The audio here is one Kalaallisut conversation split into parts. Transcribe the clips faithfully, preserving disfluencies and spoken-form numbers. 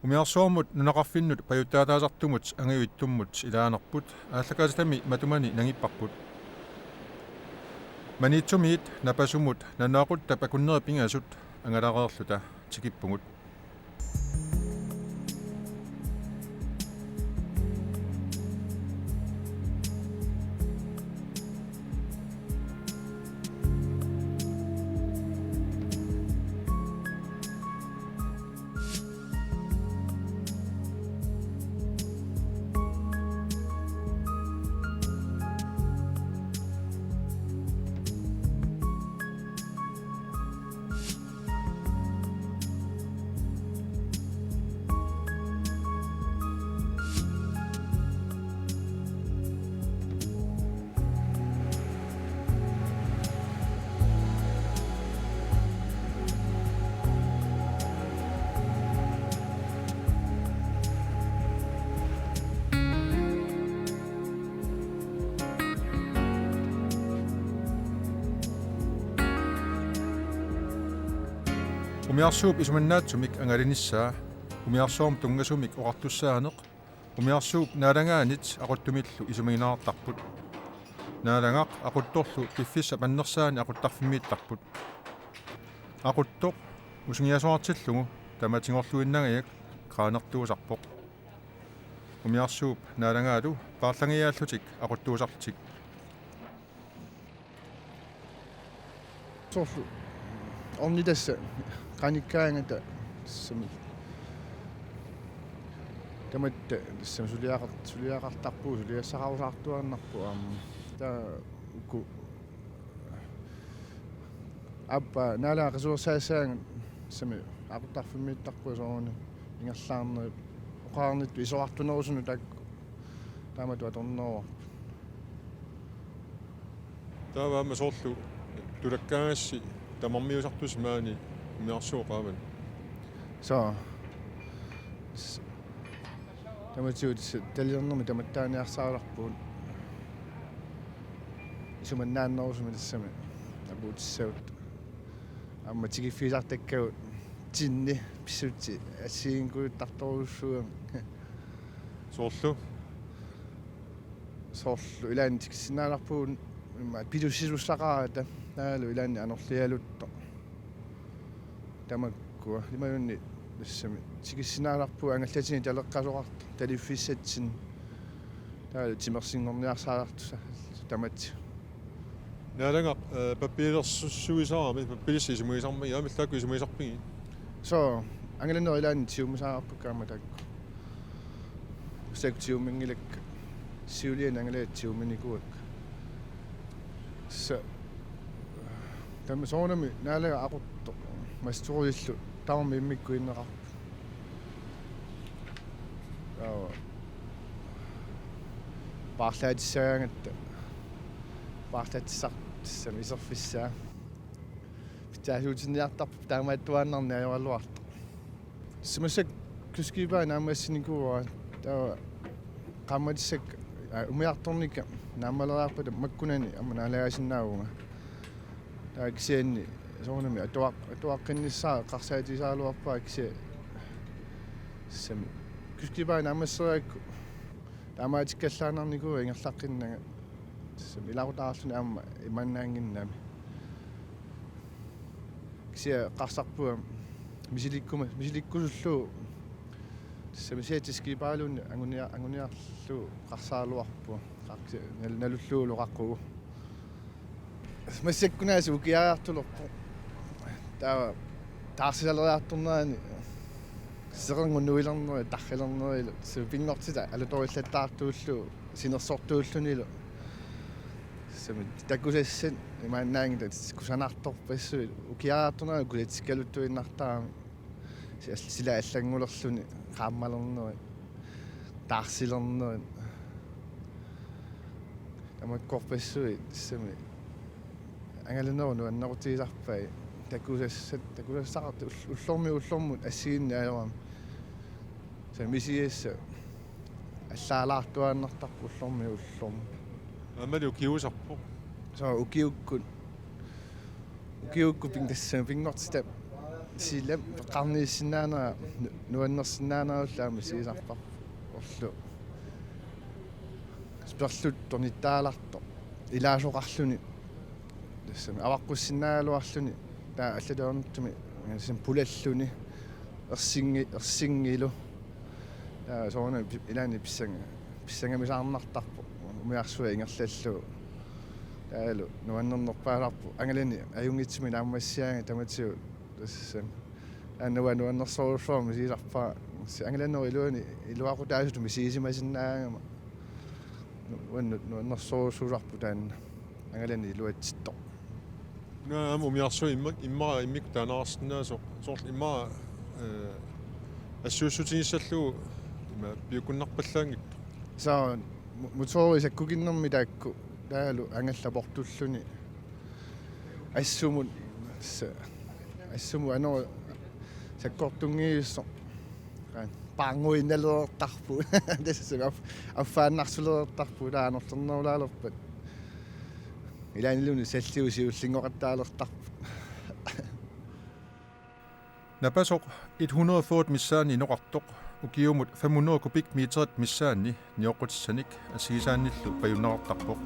Umiarsuarmut nunaqarfinnut pajuttaataasartumut angajuttummut ilaanerput aallakaatitami matumani nangipparput. Maniitsumiit Napasumut Nanuaquttap akunneri pingasut angalareerluta tikippugut. Umiarsuup isumannaatsumik angalinissaa, umiarsuarmut tunngasumik oqartussaaneq, umiarsuup naalagaanit aquttumillu isumagineqartarput. Naalagaq aquttorlu piffissap annersaani aquttarfimmiittarput. Aquttoq usungiasoqartillugu tamatigorluinnangajak kraanertuusarpoq. Umiarsuup naalagaalu paarlangiaallutik aquttuusarlutik. Soorlu ornitassat qanikkaangata tassami. Tamatta tassami suliaqart-, suliaqartarpugut, suliassaqarusaartuaannarpoq aamma. Taava uku aappaa naalagaq qisuersaassaanga tassami aquttarfimmiittarpunga soorunami ingerlaarnerit oqarnittut isorartunerusunut taakku taamatut atorneruarput. Taava aamma soorlu tulakkaagassi tamarmiusartusi maani umiarsuup qaavanut. Soo. S-, tamatigut s-, talilernermi tamattaaniarsaraluarpugut. Isumannaannerusumik tassami apuutissagut. Aamma tikiffigisartakkagut tinni pissutsit assigiinngikkaluttartorujussuugamik. Soorlu? Soorlu ilaanni tikissinnaalerpugut immaqa pilussisussaqarata, taavalu ilaanni anorlialuttoq. Tamakkua, imaluunniit tassami tikissinnaalerpugut angallatinik taleqqasoqartoq, taliffissatsinnik. Taavalu timersinngorniarsaraluartussaq tamatigut. Naalagaq, eh, pappialersussuisarami, pappilissat isumagisarmagit, aamma illit taakku isumagisarpigit? Soo, angalanerit ilaanni tigummisarpakka aamma taakku. Massakkut tigumminngilakka, siuliani angalagaq tigumminikuuakka. Tassa, taama soorunami naalagaq aquttoq, massakkut tamarmik immikkut inneqarput. Taava paarlaatissagaangatta, paarlaatissaartut tassami iserfissaa. Pitsaasuutinniartarpoq taamaattuaannarneq ajoraluartoq. Tassa massakkut kystskiberi naammassinikuuara, taava qaammatissakka, aa, umiartornikka naammaleriarpata makkunani aamma naalagaasinnaavunga. Taava kisianni soorunami atuaq-, atuaqqinnissaa eqqarsaatigisaraluarpara kisianni tassami kystskiberi naammassereerakku taamaatikkallaannarnikuuara ingerlaqqinnanga. Tassami ilaqutariarluni aamma imaannaannginnami. Kisianni eqqarsarpunga misilikkuma-, misilikkusullugu tassami jetskiberiluunniit angunia-, anguniarlugu eqqarsaraluarpunga. Qaqsi-, nal-, nalullugulu qaqugu. Massakkut aasiit ukiariartulerpoq. Taava taarsisaleriartornerani seqernup nuilernerit tarrilernerilu, suu, pinngortitaq alutorillattaartuullugu sinersortuullunilu. Tassami takusassat imaannaanngillat kusanartorpassuit, ukiariartornerani kusatikkaluttuinnartarami. Si-, sila allanngulerluni qaammalernerit, taarsilernerit. Tamakkorpassuit tassami angalanerup nuannerutigisarpai takusassat, takusassaqartut ull-, ullormiit ullormut assigiinneq ajorami. Tassami misigassat allaalaartuaannartarput ullormiit ullormut. Aammali ukiusarpoq. Soo ukiukkut. Ukiukkut ping-, tassami pinngortitaq Silam peqqarniissinnaanera nu-, nuannersinnaanerullu aamma misigisarparput. Orlu. Sperluttoq nittaalartoq. Ilaasoqarluni. Tassami avaqqussinnaagaluarluni. Taava allatut ajornartumik. Tassami pulalluni. Ersingi-, ersingilu. Taava soorunami pi-, ilaanni pissanga-, pissangamisaarnartarpoq. Umiarsuaq ingerlallugu. Taavalu nuannernerpaasarpoq. Angalani ajunngitsumik naammassigaangat tamatigut. Tassami. Taanna uanga nuannersorujussuarmik misigisarpara. Angalanerup iluani iluaqutaasutut misigisimasinnaagama. Nu-, uannut nuannersorujussuusarpoq taanna. Angalani iluatsittoq. Una aamma umiarsuaq imma-, immaqa immikkut taaneqarsinnaasoq. Soorlu immaqa, eh, assuussutigissallugu ima piukkunnarpallaanngippat. Soorlu mo-, motori sakkukinnermi taakku taavalu angallat portulluni. Assumut, sa-, assumut anori sakkortunngivissoq. Qaa, paarnguinnalereertarput. Tassa af-, affaannarsulereertarput, taava anorlernerulaalerpat. Ilaanniluunniit salliup siullinngoqattaalertarput. Napasoq et hundrede fod missaani inoqartoq, ukiumut fem hundrede kubikmeterit missaanni nioqqutissanik assigisaannillu pajunneqartarpoq.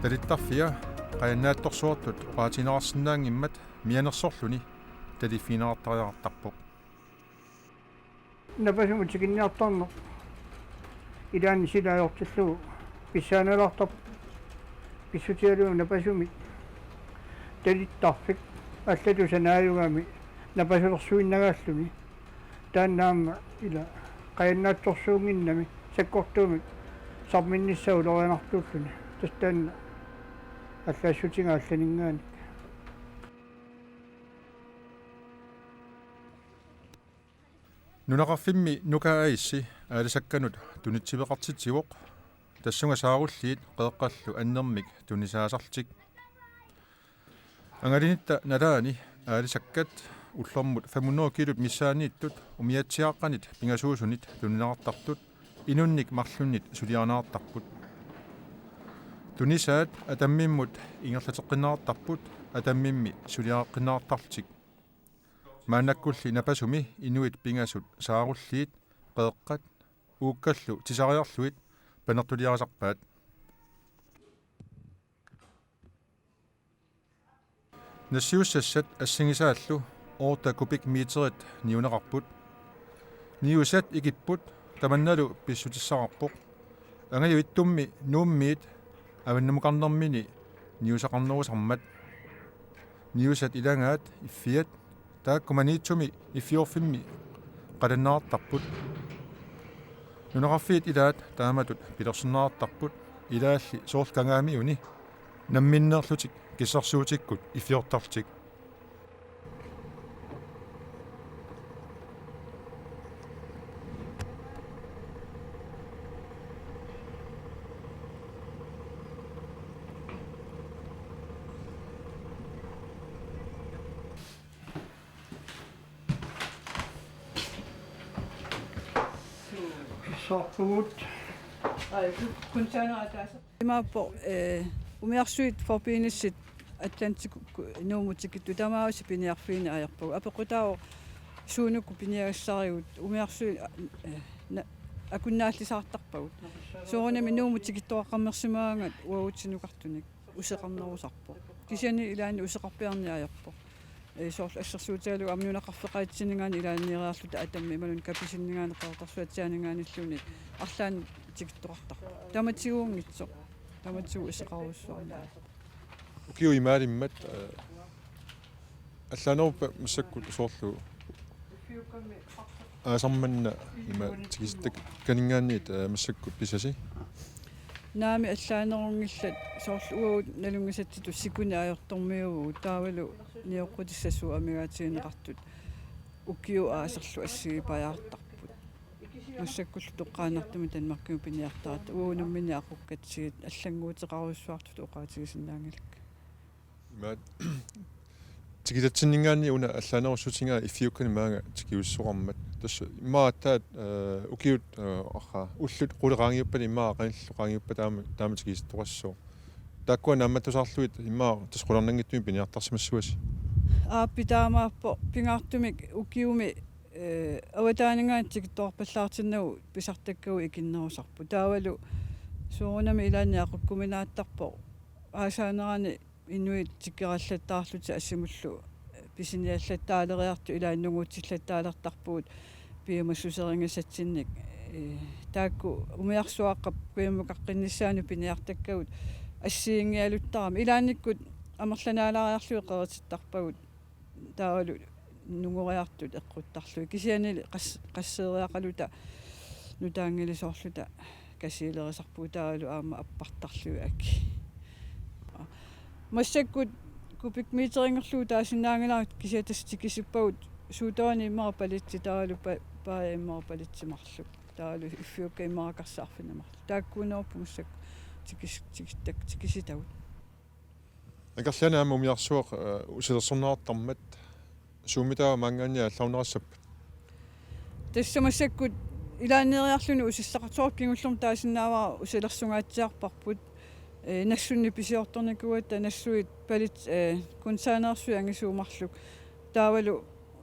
Talittarfia qajannaatsorsuartut oqaatigineqarsinnaanngimmat mianersorluni taliffigineqartariaqartarpoq. Napasumut tikinniartarneq ilaanni sila ajortillugu pissaanalaartarpoq, pissutigalugu napasumik talittarfik allatut sanaajugami napasulersuinnagalluni. Taanna aamma ila qajannaatsorsuunnginnami sakkortuumik samminnissaq ulorianartuulluni. Tassa taanna allaassutigaara allaninngaanniit. Nunaqarfimmi Nuka Ice aalisakkanut tunitsiveqartitsivoq, tassunga saarulliit Qeeqqallu annermik tunisaasartik. Angalinitta nalaani aalisakkat ullormut fem hundrede kilut missaanniittut umiatsiaaqqanit pingasuusunit tunineqartartut inunnik marlunnit suliarineqartarput. Tunisaat atammimmut ingerlateqqinneqartarput, atammimmi suliareqqinneqartarlutik. Maannakkulli napasumi inuit pingasut saarulliit, qeeqqat, uukkallu tisariarlugit panertuliarisarpaat. Nassiussassat assigisaallu otte kubikmeterit niuneqarput. Niusat ikipput, tamannalu pissutissaqarpoq. Angajuttummi Nuummiit avannamukarnermini niusaqarnerusarmat. Niusat ilagaat iffiat, taakku Maniitsumi iffiorfimmi qalanneqartarput. Nunaqarfiit ilaat taamatut pilersinneqartarput, ilaalli soorlu Kangaamiuni namminneerlutik kissersuutikkut iffiortarlutik. Soorpugut. Ai, kun, kun taanna ataasa. Imaappoq, eh, umiarsuit fortbindingsit Atlantikkut Nuummut tikittut tamaasa piniarfiineq ajorpagut. Apeqqutaavoq suunuku piniagassarigut, umiarsuit, eh, na-, akunnaallisaartarpagut. Soorunami Nuummut tikittoqaqqammersimagaangat uagutsinukartunik useqarnerusarpoq. Kisianni ilaanni useqarpiarneq ajorpoq. Ee, soorlu assersuutigalugu aamma nunaqarfeqatigiinninngaanniit ilaanniireerluta atammik imaluunniit kapisinninngaanniit qeqertarsuatsiaaninngaanniilluunniit arlaannik tikittoqartarpoq. Tamatiguunngitsoq. Tamatigut useqarujussuarneq. Ukiut imaalimmat, eh, allaaneruppat massakkut soorlu aasaq manna ima tikisittakkaninngaanniit, eh, massakkut pisasi? Naamik, allaanerunngillat, soorlu uagut nalunngisatsitut sikuneq ajortormiuuvugut, taavalu nioqqutissat suut amigaatigineqartut ukiut aasarlu assigiipajaartarput. Massakkullu toqqaannartumik Danmarkimut piniartaratta, uagut namminneq aqukkatsigu allannguuteqarujussuartutut oqaatigisinnaanngilagut. Imaat tikitatsinninngaanniit una allaanerussutigaa Iffiukkani maanga tikiussoqarmat. Tassa immaqa aatsaat, eh, ukiut, eh, arra, ullut qulit qaangiuppata immaqa qanillu qaangiuppata taama, taama tikisittoqassooq. Taakkua naammattusaarlugit immaqa tassa qularnanngitsumik piniartarsimassavasi. Aappi taamaappoq, pingaartumik ukiumi, eh, avataaninngaanniit tikittoqarpallaartinnagu pisartakkagut ikinnerusarput. Taavalu soorunami ilaanni aqukkuminaattarpoq. Aasaanerani inuit tikerallattaarlutik assimullu pisiniallattaaleriartut ilaanni nungutsillattaalertarpugut piumassuserinngisatsinnik. Eh, taakku umiarsuaqqap kujammukaqqinnissaanik piniartakkagut assigiinngialuttarami. Ilaannikkut amerlanaalaariarlugit qeritittarpagut taavalu nungoriartut eqquttarlugit. Kisiannili qas-, qasseeriaqaluta nutaanngilisoorluta kasiilerisarpugut taavalu aamma appartarlugit aki. Massakkut kubikmeterinngerlugu taasinnaanngilara, kisianni tassa tikisippagut Suutavani immaqa palitsi taavalu pa-, Paaja immaqa palitsi marluk. Taavalu Iffiukka immaqa karsi arfineq marluk. Taakkuunerupput massakkut tikis-, tikittak-, tikisitagut. Akerlianik aamma umiarsuaq, eh, usilersorneqartarmat, suummi taava maanngaanniit aallarnerassapput? Tassa massakkut ilaanneeriarluni usissaqartoq kingullermik taasinnaavara usilersungaatsiarparput. Eh, nassunnik pisiortornikuugatta nassuit palit, eh, kunsaaneersuit angisuut marluk. Taavalu,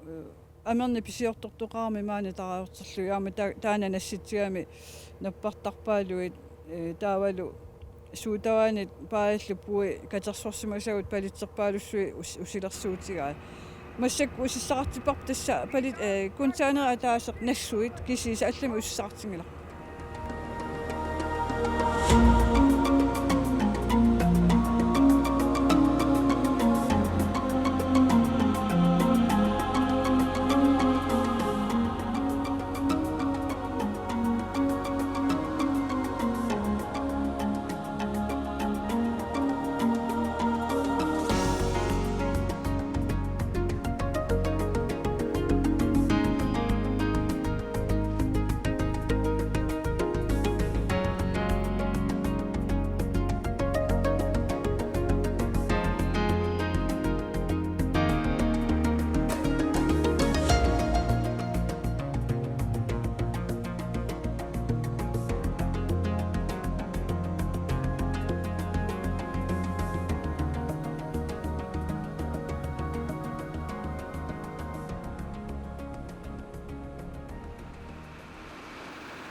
eh, amernik pisiortortoqarami maani tarajorterlugit aamma ta-, taanna nassitsigami nappartarpaaluit, eh, taavalu Suutavaanit Paajallu puui katersorsimasagut palitserpaalussuit us-, usilersuutigai. Massakkut usissaqartipparput tassa palit, eh, kunsaanerit ataaseq nassuit kisiisa allamik usissaqartinngilarput.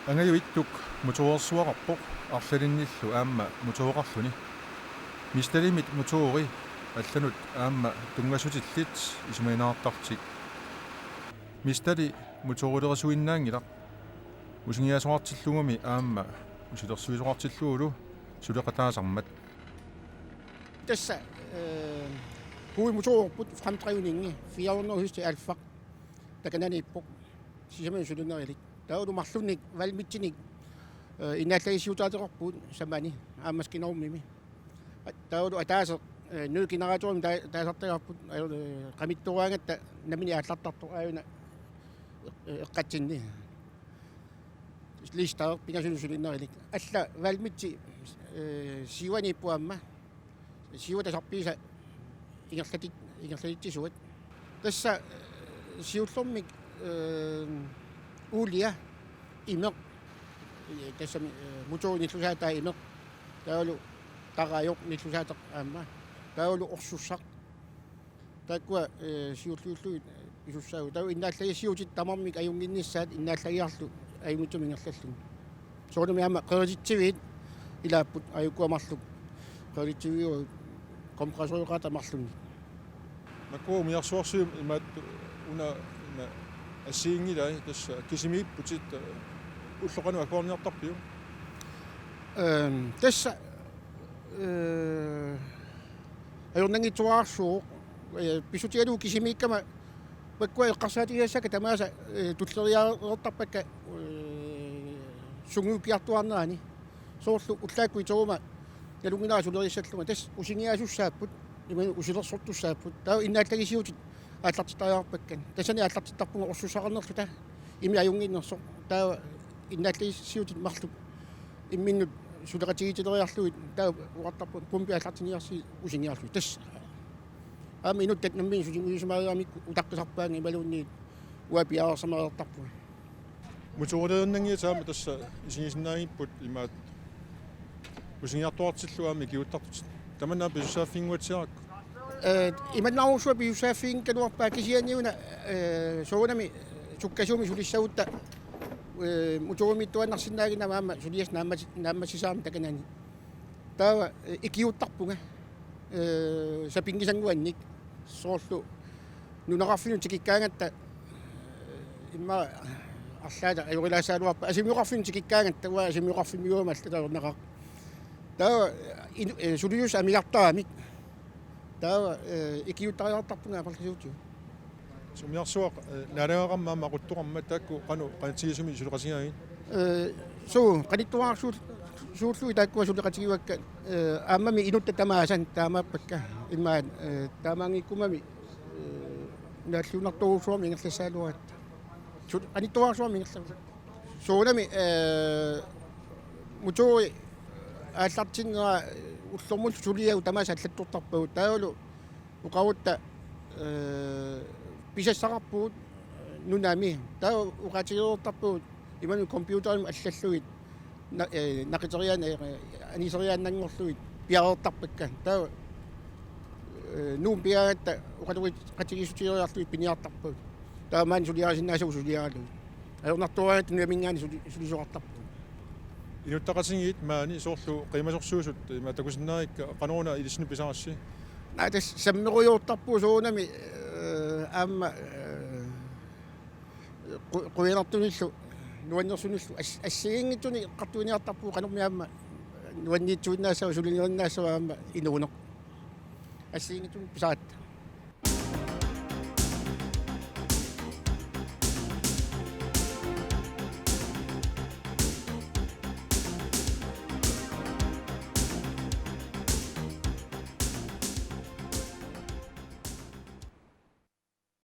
Angajulittuk motoorsuaqarpoq arlalinnillu aamma motooqarluni. Mistalimit motoori allanut aamma tunngassutillit isumaginartartik. Mistali motoorilerisuinnaanngilaq. Usingiaasoqartillugumi aamma usilersuisoqartillugulu suleqataasarmat. Tassa, eh, hovedmotorerput fremdrivningi fire hundrede heste Alfa. Takananiippoq. Sisamanut sulinerillit. Taavalu marlunnik valmitsinik, eh, innaallagissiutaateqarpugut samani aamma maskinarumimi. Taavalu ataaseq, eh, ny generatorimik ta-, taasartagarput, eh, qamittorugaangatta nammineq aallartartoq aajuna, eh, eqqatsinni. Lister pingasunut sulinerillit. Alla valmitsi, eh, siuaniippoq aamma. Siuat tasarpiisa ingerlatit-, ingerlatitsisuat. Tassa, eh, siullermik, eh, uulia, imeq, eh, tassami, eh, motoori nillusaataa imeq. Taavalu tarajoq nillusaataq aamma. Taavalu orsussaq. Taakkua, eh, siulliullugit pisussaagut. Taava innaallagissiutit tamarmik ajunnginnissaat innaallagiarlu ajunngitsumik ingerlalluni. Soorunami aamma qerititsiviit ilaapput ajukkua marluk. Qerititsiviit kompressoreqaata marlunnik. Makkua umiarsuarsiuk imaattoq una, una assigiinngilai tassa kisimiipputit, eh, ulloq qanoq akuerniartarpiuk? Ehm, tassa, eh, ajornanngitsuararsuuvoq, eh, pissutigalugu kisimiikkama makkua eqqarsaatigisassakka tamaasa, eh, tulleriiaartarpakka, eh, sungiukkiartuaarnerani. Soorlu ullaakkut iteruma nalunngilara sulerissallunga, tassa usingiaasussaapput, imaluunniit usilersortussaapput. Taava innaallagissiutit aallartittariaqarpakka. Tassani aallartittarpunga orsussaqarnerluta, imeq ajunnginnersoq. Taava innaallagissiutit marluk imminnut suleqatigiitsileriarlugit taava oqartarpunga pumpi aallartinniarsigit usingiarlugit. Tassa Aamma inuttat nammineq sulisimariaramikku utaqqisarpaannga imaluunniit uanga piareersamareertarpunga. Motorilerinnanngiatit aamma tassa isigisinnaanngipput imaattoq usiniartuartillu aamma ikiuuttartutit. Tamanna pisussaaffiginnguatsiarakku. Eh, imannaarujussuaq pisussaaffiginngikkakka kisianni una, eh, soorunami sukkasuumik sulissagutta, eh, motorimiittuaannarsinnaaginnama aamma suliassaq naammat-, naammassisaarmat takanani. Taava, eh, ikiuuttarpunga, eh, sapinngisannguannik soorlu nunaqarfinnut tikikkaangatta, eh, immaqa arlaata ajorilaassagaluarpat asimioqarfinnut tikikkaangatta, uanga asimioqarfimmiuugama allatut ajornaqaaq. Taava, eh, inu-, eh, suliassaq amigartaramik. Taava, eh, ikiuuttariaqartarpunga aperlasuutigut. Sumiarsuaq, eh, naalagaqarmat aamma aquttoqarmat taakku qanoq qanitsigisumik suleqatigaagit? Eh, suu, qanittuararsuul-, suullugit taakkua suleqatigivakka, eh, aammami inuttat tamaasa taamaappakka. Immaqa, eh, taamaanngikkumami, eh, naalliunnartorujussuarmik ingerlassagaluaratta. Su-, qanittuararsuarmik ingerlavugut. Soorunami, eh, motori aallartinnera ullormut suliagut tamaasa allattortarpagut. Taavalu oqarutta, eh, pisassaqarpugut nunami. Taava oqaatigereertarpagut imaluunniit computerimut allallugit na-, eh, naqiteriaanna-, eh, aniseriaannanngorlugit piareertarpakka. Taava, eh, Nuummut pigaangatta oqaloqatigiissutigeriarlugit piniartarpagut. Taava maani suliarisinnaasagut suliaralugit. Ajornartoraangatta nunaminngaanniit suli-, sulisoqartarpugut. Inuttaqatigiit maani soorlu qiimasorsuusut ima takusinnaavakka, qanoruna ilissinnut pisarassi? Naa, tassa sammerujoortarpugut soorunami, eh, aamma, eh, qu-, qujanartunillu, nuannersunillu, as-, assigiinngitsunik eqqartuiniartarpugut qanormi aamma nuanniitsuinnaassava, sulinerinassava aamma inuuneq. Assigiinngitsunik pisaratta.